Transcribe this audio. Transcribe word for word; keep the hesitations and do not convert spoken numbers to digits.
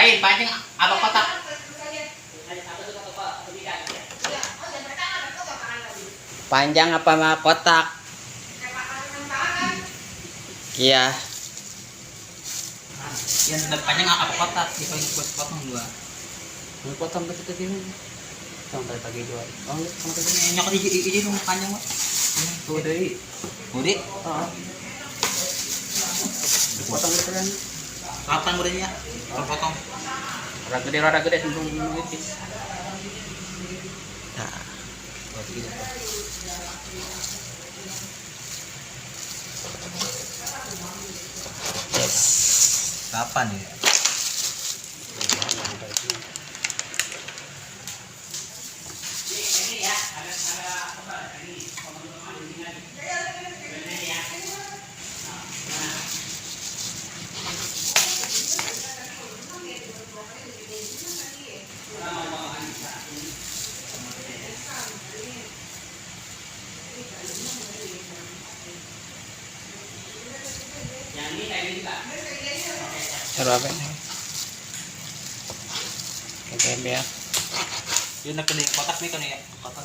Lain, panjang apa kotak? Panjang apa ma-, kotak? Iya. Yang lebih panjang apa kotak? Dia paling kuat potong dua. Mau potong ke situ sini. Sampai pagi dua. Oh, iya, sama ke sini. Nyokot iji, iji, iji dong panjang, Pak. Tuh, dari. Budi? Heeh. Potong gitu kan. Kapan budenya? Potong. Rada gede, rada gede, sebelum nipis. Nah. Buat gitu, Pak. Yes. Kapan ya? Taruh apa ini? Oke, biar. Dia nak kena kotak nih, kena kotak.